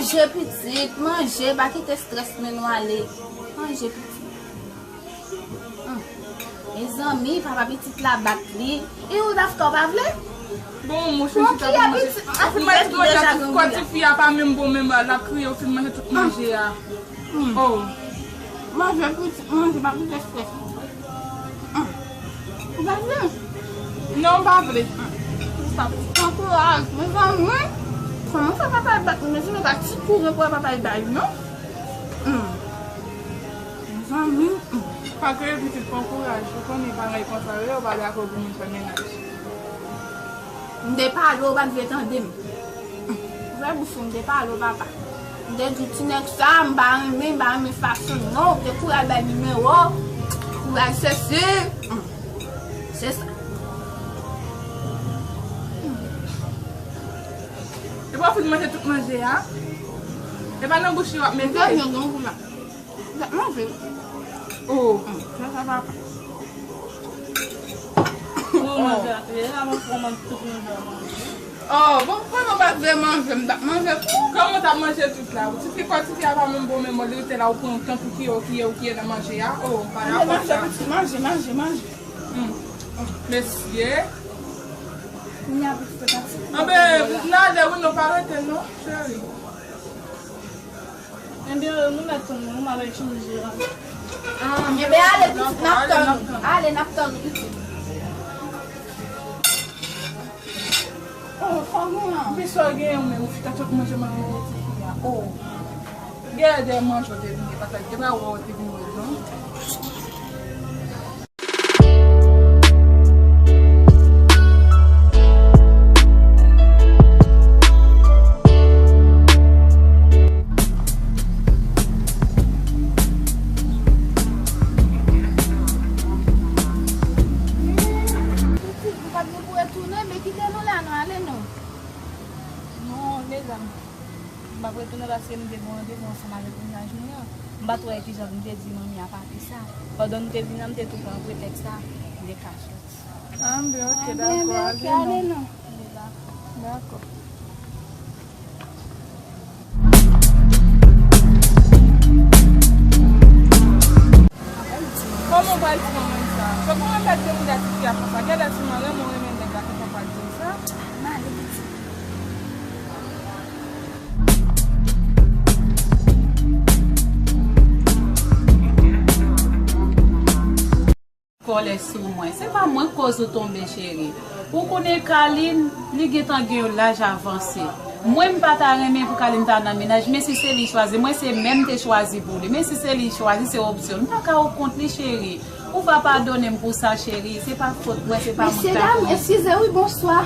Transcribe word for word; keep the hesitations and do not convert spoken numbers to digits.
Manje pitit, manje, pa kite strès mennen w ale. Manje pitit. Hmm. Mezanmi, papa pitit la bat li. E ou Dafka, ou pa vle? Bon, mouche, bon, chita pou manje. Ou fin manje tout manje a, ti kò tifi a pa menm bon menm, l ap kriye, ou fin manje tout manje a. Hmm. Oh. Manje pitit, manje, pa kite strès. Hmm. Ou pa vle? Non, m pa vle. Ankouraj, mezanmi. Kòman sa papa bat nou? Mezanmi, pa ti koure pou papa bay non. Hmm. Mezanmi. Hmm. Pa kriye pitit, pran kouraj. Ou konnen bagay konsa yo, yo pa dakò pou moun fè mennaj. M te pale w, ou pa t vle tande m. Ouvè bouch ou, m te pale w, papa. M te di w ti nèg sa, m pa renmen, m pa renmen fason non, ou te kouri al bay nimewo, kouri al chèche. Se sa. Epi w fin manje tout manje a? E pa nan bouch li w ap mete? M te gen yon gou la. Manje. Oh. Sa, sa va. Ou manje a, e la, mwen pran tout manje a manje. Oh, bon, kòman w pa vle manje, m t ap manje tou. Kòman w t ap manje tout la? Ou ti fi, kò ti fi a pa menm bon menm, li rete la, ou pran yon tan pou kiye, ou kiye, ou kiye nan manje a. Oh, m pa dakò sa. Manje, manje, manje, manje. Hmm. Mesye. Kounye a pou fè pati. Anben, n ale wi, nou pa rete non, cheri. Ebyen, nou mèt tann nou, nou mèt chanje a. Ah, ebyen, ale, pitit, n ap tann ou. Ale, n ap tann ou, pitit. Oh, fanmi an. Epi sa w genyen, ou menm, ou fita tout manje manmi de ti fi a. Oh. Genyen de manje w te vin, pata, te pa wè w te vin wè, non? Pitit, nou pa t gen pou retounen, men kite nou la, nou ale non. Non, mezanmi. M p ap retounen paske m te gen yon randevou ansanm avèk mennaj mwen an. M pa t wè kijan m te di manmi a pa fè sa. Pandan m te vin an, m te tou pran pretèks sa, m te ka soti. Ah, m byen, ok, dakò, ale non. Dakò. Kòman w pral di manman sa? Fòk ou remèt de mouda tifi a konsa. Gade si mwen renmen w renmen nèg la, kòman w pral di l sa? M ale pitit. Kòlè sou mwen. Se pa mwen k koz ou tonbe, cheri. Ou konnen Kalin, li gentan gen yon laj avanse. Mwen, m pa ta renmen pou Kalin ta nan mennaj, men si se li chwazi, mwen se men m te chwazi pou li. Men si se li chwazi, se opsyon l. M pa ka ou kont li, cheri. Ou va padone m pou sa, cheri. Se pa fòt mwen, se pa mwen k ta koz. Mesye dam, eskize wi, bonswa.